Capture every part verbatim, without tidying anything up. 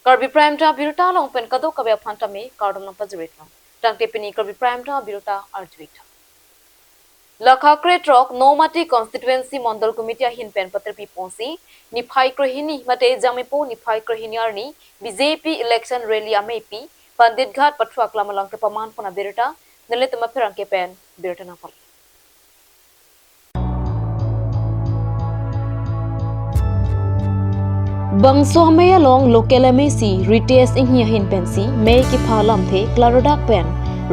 Karbi Prime Time abirta along pen kadokave aphan tame kardom nangpajir-ik lang. Tangte pini Karbi Prime Time abirta arju-ik tha. Lakha krethrok Nomati Constituency Mandal Committee ahin pen paterpi ponsi niphai krehini mate Jangmipo niphai krehini arni B J P election rally amepi Pandit Ghat pathu aklam along kepaman pon abirta nelitum apherangke pen birta nangpale. Bangso amei along local M A C Ritesh Enghi ahin pensi mei kepha alamthe klardak pen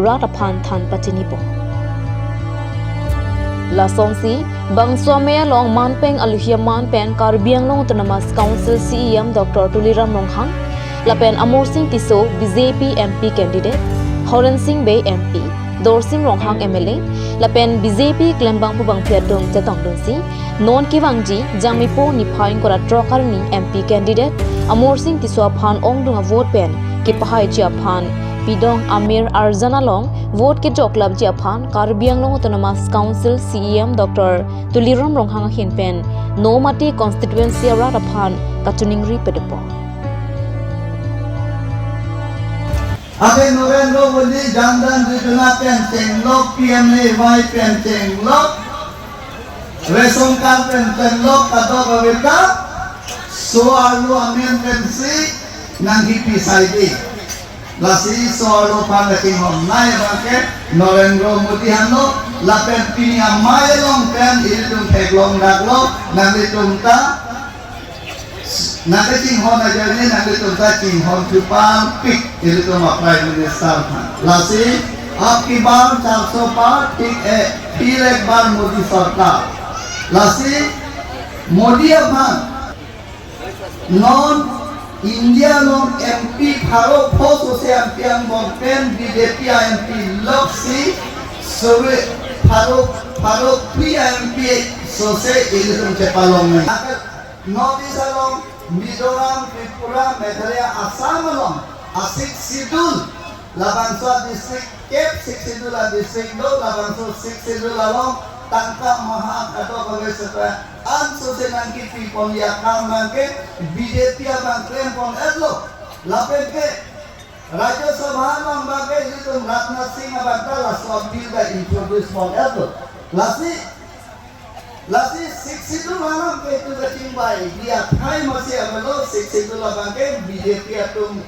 rat aphan than pachinipo. Lasonsi bangso amei along manpeng aluhi aman pen Karbi Anglong Autonomous Council C E M Doctor Tuliram Ronghang lapen Amarsing Tisso B J P M P candidate, Horen Sing Bey M P, Dorsing Ronghang M L A lapen B J P klembangpo bangphi atum chetongdunsi non kevangji Jangmipo niphai ingkoi ra throk arni M P candidate Amarsing Tisso aphan ongdung avote pen kepahaiji aphan pidong amir arjan along vote kejoklapji aphan Karbi Anglong Autonomous Council C E M Doctor Tuliram Ronghang ahin pen Nomati Constituency arat aphan kachiningri padopo. Ake Narendra Modi Jan Dhan Yojana pen chenglok, P M A Y pen chenglok, ration card pen chenglok, kadokave ta so-arlo amen pensi nangkipi saide. Lasi so-arlo aphan kachinghon nai abangke Narendra Modi henlo, lapen pini amei along pen ilitum theklong daklo, nanglitum ta nangkachinghon ajoine nanglitum ta chinghon thupalpik ilitum a Prime Minister aphan. Lasi ab ki baar char so paar, phir ek, phir ek baar Modi Sarkar. Lasi Modi aphan non India along M P pharo pho sose M P angbong pen B J P a M P loksi sove pharo, pharo phli a M P sose ilitum chepalong nai. North East along Mizoram, Tripura, Meghalaya, Assam along a Sixth Schedule, labangso district kep Sixth Schedule a district do, labangso Sixth Schedule along tangka maha kadokave seta an sose nangkipi ponji akam abangke B J P abang klem pon-etlo. Lapen ke Rajya Sabha along abangke ilitum Rajnath Singh abang ta laso bill ta introduce pon-etlo. Lasi Lasi Sixth Schedule alam ke itum kachingvai, dia thai masi avelo, Sixth Schedule abangke B J P atum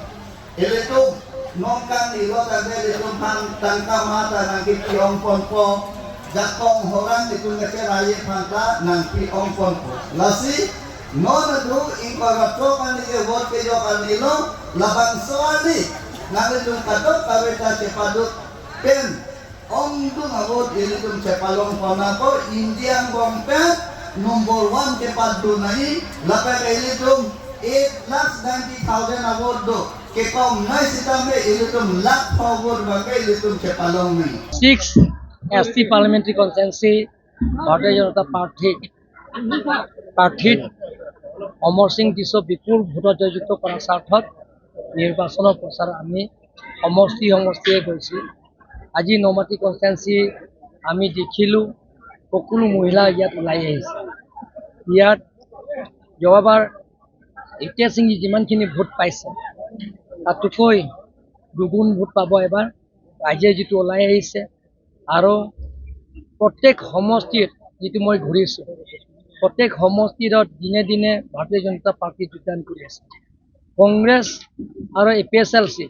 ilitum nongkan ilo tangte ilitum aphan tangka maha ta nangkipi ong ponpo, jakong horang itum kacherai aphan ta nangpi ong ponpo. Lasi non adu ingkoi ra throk arni ke vote kejok arni lo, labangso arni nanglitum kadokave ta chepaduk pen ongdung avote ilitum chepalong pon apot India angbong pen number one kepadun nai, lapen ilitum eight lakhs ninety thousand avote do, kekom nai sitame ilitum lakh pho avote abangke ilitum chepalong nai. Six S T Parliamentary Constituency Bharatiya Janata Party প্ৰাৰ্থীত অমৰ সিং তিছো বিপুল ভোটত জয়যুক্ত কৰাৰ স্বাৰ্থত নিৰ্বাচনৰ প্ৰচাৰ আমি সমষ্টি সমষ্টিয়ে গৈছোঁ। আজি নমাটি কনষ্টিটুৱেঞ্চি আমি দেখিলোঁ, সকলো মহিলা ইয়াত ওলাই আহিছে। ইয়াত যোৱাবাৰ ৰিতেশ সিংজী যিমানখিনি ভোট পাইছে, তাতোকৈ দুগুণ ভোট পাব এবাৰ। ৰাইজে যিটো ওলাই আহিছে আৰু প্ৰত্যেক সমষ্টিত যিটো মই ঘূৰিছোঁ, প্ৰত্যেক সমষ্টিত দিনে দিনে ভাৰতীয় জনতা পাৰ্টীত যোগদান কৰি আছে। কংগ্ৰেছ আৰু এ পি এইচ এল চি,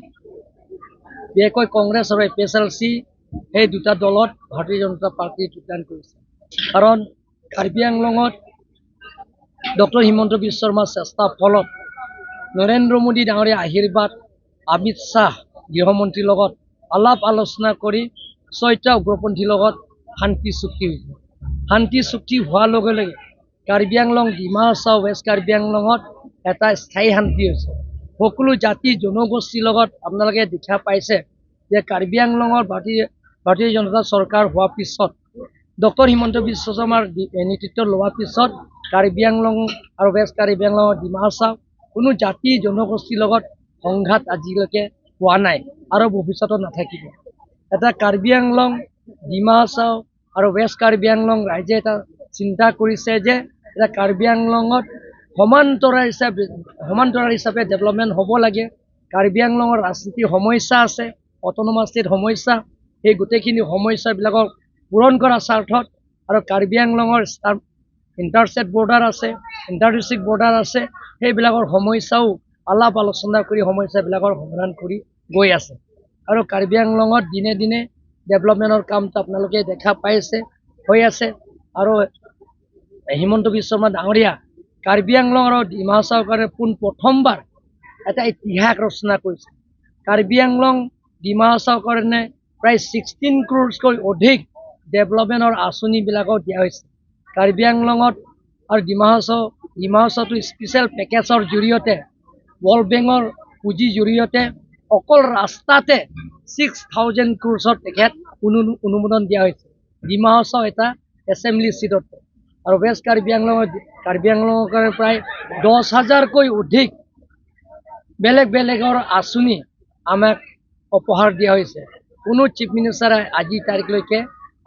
বিশেষকৈ কংগ্ৰেছ আৰু এ পি এইচ এল চি, সেই দুটা দলত ভাৰতীয় জনতা পাৰ্টীত যোগদান কৰিছে। কাৰণ কাৰ্বি আংলঙত ডক্টৰ হিমন্ত বিশ্ব শৰ্মাৰ চেষ্টাৰ ফলত নৰেন্দ্ৰ মোদী ডাঙৰীয়া আশীৰ্বাদ, অমিত শ্বাহ গৃহমন্ত্ৰীৰ লগত আলাপ আলোচনা কৰি ছয়টা উগ্ৰপন্থীৰ লগত শান্তি চুক্তি হৈছে। শান্তি চুক্তি হোৱাৰ লগে লগে কাৰ্বি আংলং, ডিমা হাছাও, ৱেষ্ট কাৰ্বি আংলঙত এটা স্থায়ী শান্তি হৈছে। সকলো জাতি জনগোষ্ঠীৰ লগত আপোনালোকে দেখা পাইছে যে কাৰ্বি আংলঙৰ ভাৰতীয়, ভাৰতীয় জনতা চৰকাৰ হোৱাৰ পিছত, ডক্টৰ হিমন্ত বিশ্ব শৰ্মাৰ দি-, নেতৃত্ব লোৱাৰ পিছত কাৰ্বি আংলং আৰু ৱেষ্ট কাৰ্বি আংলঙৰ ডিমা হাছাও কোনো জাতি জনগোষ্ঠীৰ লগত সংঘাত আজিলৈকে হোৱা নাই আৰু ভৱিষ্যতত নাথাকিব। এটা কাৰ্বি আংলং, ডিমা হাছাও আৰু ৱেষ্ট কাৰ্বি আংলং ৰাইজে এটা চিন্তা কৰিছে যে এটা কাৰ্বি আংলঙত সমান্তৰাল হিচাপে, সমান্তৰাল হিচাপে ডেভেলপমেণ্ট হ'ব লাগে। কাৰ্বি আংলঙৰ ৰাজনীতি সমস্যা আছে, অট'নমাছ ষ্টেট সমস্যা, সেই গোটেইখিনি সমস্যাবিলাকক পূৰণ কৰাৰ স্বাৰ্থত আৰু কাৰ্বি আংলঙৰ ষ্টাৰ-, ইণ্টাৰষ্টেট বৰ্ডাৰ আছে, ইণ্টাৰ ডিষ্ট্ৰিক্ট বৰ্ডাৰ আছে, সেইবিলাকৰ সমস্যাও আলাপ আলোচনা কৰি সমস্যাবিলাকৰ সমাধান কৰি গৈ আছে। আৰু কাৰ্বি আংলঙত দিনে দিনে ডেভেলপমেণ্টৰ কামটো আপোনালোকে দেখা পাইছে, হৈ আছে। আৰু হিমন্ত বিশ্ব শৰ্মা ডাঙৰীয়া কাৰ্বি আংলং আৰু ডিমা হাছাওৰ কাৰণে পোন প্ৰথমবাৰ এটা ইতিহাস ৰচনা কৰিছে। কাৰ্বি আংলং, ডিমা হাছাওৰ কাৰণে প্ৰায় ছিক্সটিন ক্ৰ'ৰতকৈ অধিক ডেভেলপমেণ্টৰ আঁচনিবিলাকক দিয়া হৈছে। কাৰ্বি আংলঙত আৰু ডিমা হাছাও, ডিমা হাছাওতো স্পেচিয়েল পেকেজৰ জৰিয়তে, ৱৰ্ল্ড বেংকৰ পুঁজিৰ জৰিয়তে অকল ৰাস্তাতে ছিক্স থাউজেণ্ড ক্ৰ'ৰছৰ পেকেজ অনু-, অনুমোদন দিয়া হৈছে। ডিমা হাছাও এটা এছেম্বলি ছিটত আৰু ৱেষ্ট কাৰ্বি আংলঙত, কাৰ্বি আংলঙৰ কাৰণে প্ৰায় দহ হাজাৰকৈ অধিক বেলেগ বেলেগৰ আঁচনি আমাক উপহাৰ দিয়া হৈছে। কোনো চিফ মিনিষ্টাৰে আজি তাৰিখলৈকে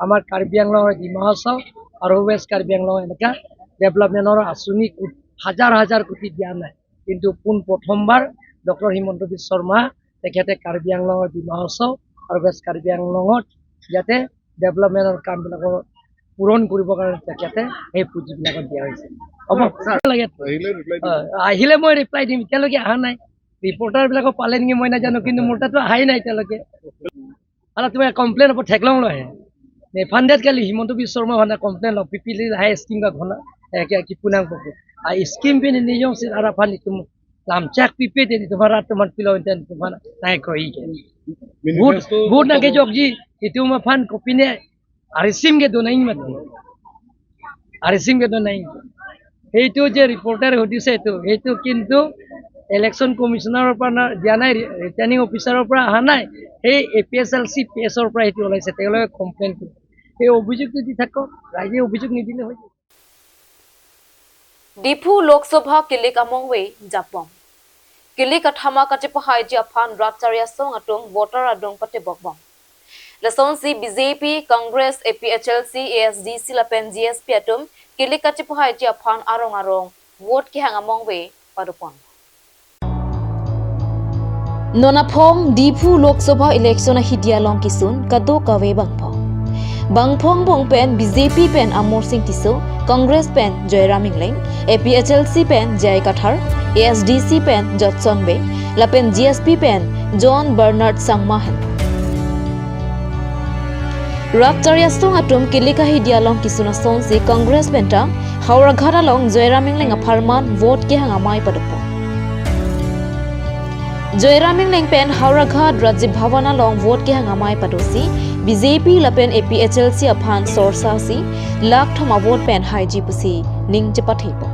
আমাৰ কাৰ্বি আংলঙৰ, ডিমা হাছাও আৰু ৱেষ্ট কাৰ্বি আংলঙৰ এনেকা ডেভেলপমেণ্টৰ আঁচনি কো-, হাজাৰ হাজাৰ কোটি দিয়া নাই। কিন্তু পোন প্ৰথমবাৰ ডক্টৰ হিমন্ত বিশ্ব শৰ্মা তেখেতে কাৰ্বি আংলঙৰ, ডিমা হাছাও আৰু ৱেষ্ট কাৰ্বি আংলঙত ইয়াতে ডেভেলপমেণ্টৰ কামবিলাকৰ পূৰণ কৰিবৰ কাৰণে তেখেতে সেই পুঁজিবিলাকক দিয়া হৈছে। হ'ব, ছাৰ, লাগে। আহিলে ৰিপ্লাই দিব। অ, আহিলে মই ৰিপ্লাই দিম, এতিয়ালৈকে অহা নাই। ৰিপৰ্টাৰবিলাকক পালে নেকি মই নাজানো, কিন্তু মোৰ তাতো অহাই নাই এতিয়ালৈকে। আৰু তুমি কমপ্লেইন হ'ব, ঠেকলং লৈ আহে। Nephundet kali Himanta Biswa Sarma hana complain lo, P P L hai scheme ka ghona, eh, kya ki punang po. A scheme pe ni niyom si ara phan itum lamchak pipe te itum harat teman pilo enten itum hana nai koi ke. Vote, vote na ke jokji, itum aphan kopine arisim ke do naing mat. Arisim ke do naing. সেইটো যে ৰিপৰ্টাৰে সুধিছে এইটো, সেইটো কিন্তু ইলেকশ্যন কমিশ্যনাৰৰ পৰা না-, দিয়া নাই, ৰি-, ৰিটাৰ্ণিং অফিচাৰৰ পৰা অহা নাই, সেই A P H L C P এছৰ পৰা সেইটো ওলাইছে, তেওঁলোকে কমপ্লেইন কৰিছে। সেই অভিযোগটো দি থাকক, ৰাইজে অভিযোগ নিদিলে হৈ যাব। Diphu Lok Sabha kilik among ve japon. Kilik athama kachepahaiji aphan rat chari asong atum voter adung patebok bom. Lasonsi B J P, Congress, A P H L C, A S D C lapen G S P atum kilik kachepahaiji aphan arong arong vote kehang among ve padopon. Non aphong Diphu Lok Sabha election ahidi along kisun kadokave bangphong. Bangphong bong pen B J P pen Amarsing Tisso, Congress pen Joyram Engleng, A P H L C pen J I Kathar, A S D C pen Jotson Bey, lapen G S P pen John Bernard Sangma hen. Rat chari asong atum kilik ahidi along kisun asonsi Congress pen ta Howraghat along Joyram Engleng apharman vote kehang amei padopon. Joyram Engleng pen Howraghat Rajya Bhavan along vote kehang amei padosi B J P lapen A P H L C aphan sorsa si lakh thom avote pen haiji pusi ning chepathepon.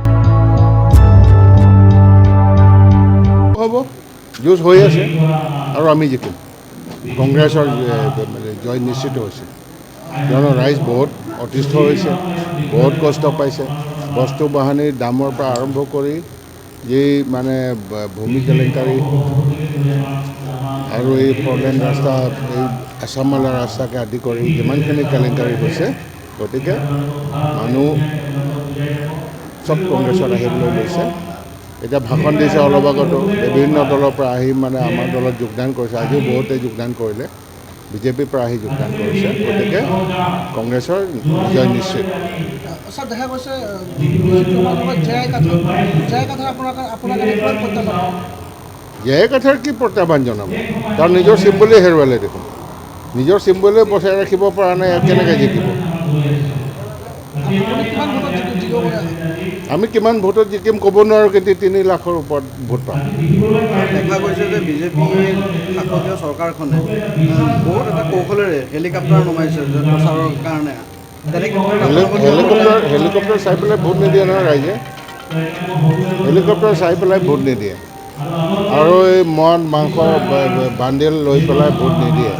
হ'ব, যুঁজ হৈ আছে আৰু আমি জিকিম। কংগ্ৰেছৰ, এ, মানে জয় নিশ্চিত হৈছে। কিয়নো ৰাইজ বহুত অতিষ্ঠ হৈছে, বহুত কষ্ট পাইছে। বস্তু বাহানিৰ দামৰ পৰা আৰম্ভ কৰি যি মানে ব-, ভূমি কেলেংকাৰী আৰু এই ফ'ৰ লেন ৰাস্তা, এই আছামৱালা ৰাস্তাকে আদি কৰি যিমানখিনি কেলেংকাৰী হৈছে, গতিকে মানুহ চব কংগ্ৰেছত আহিবলৈ লৈছে। এতিয়া ভাষণ দিছে অলপ আগতো, বিভিন্ন দলৰ পৰা আহি মানে আমাৰ দলত যোগদান কৰিছে, আজিও বহুতে যোগদান কৰিলে। বিজেপিৰ পৰা আহি যোগদান কৰিছে। গতিকে কংগ্ৰেছৰ বিজয় নিশ্চিত। ছাৰ, দেখা গৈছে, আহ, বিজেপি সমাজৰ পৰা J I Kathar, J I Kathar আপোনাৰ কা-, আপোনাৰ কাৰণে কিমান প্ৰত্যাহ্বান? জে আই কাথাৰ কি প্ৰত্যাহ্বান জনাব? তাৰ নিজৰ চিম্বলে হেৰুৱালে দেখোন। নিজৰ চিম্বলে বচাই ৰাখিব পৰা নাই, কেনেকৈ জিকিব? আপুনি কিমান ভোটত জিকি-, জিকিব বুলি আশা? আমি কিমান ভোটত জিকিম ক'ব নোৱাৰোঁ, কিন্তু তিনি লাখৰ ওপৰত ভোট পাম। দেখা গৈছে যে বিজেপিয়ে শাসকীয় চৰকাৰখনে, আহ, বহুত এটা কৌশলেৰে হেলিকপ্টাৰ নমাইছে যে প্ৰচাৰৰ কাৰণে। তেনেকে হেলি-, হেলিকপ্টাৰ, হেলিকপ্টাৰ চাই পেলাই ভোট নিদিয়ে নহয় ৰাইজে। হেলিকপ্টাৰ চাই পেলাই ভোট নিদিয়ে। আৰু এই মদ, মাংস, বা-, বা-, বান্ডিল লৈ পেলাই ভোট নিদিয়ে।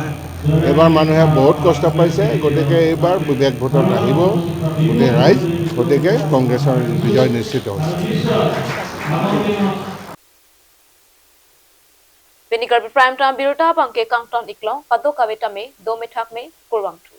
এইবাৰ মানুহে বহুত কষ্ট পাইছে, গতিকে এইবাৰ বিবেক ভোটত আহিব গোটেই ৰাইজ, গতিকে কংগ্ৰেছৰ বিজয় নিশ্চিত হৈছে। Pini Karbi Prime Time birta abangke kangton iklo, kadokave tame dome thakme, kurvangthu.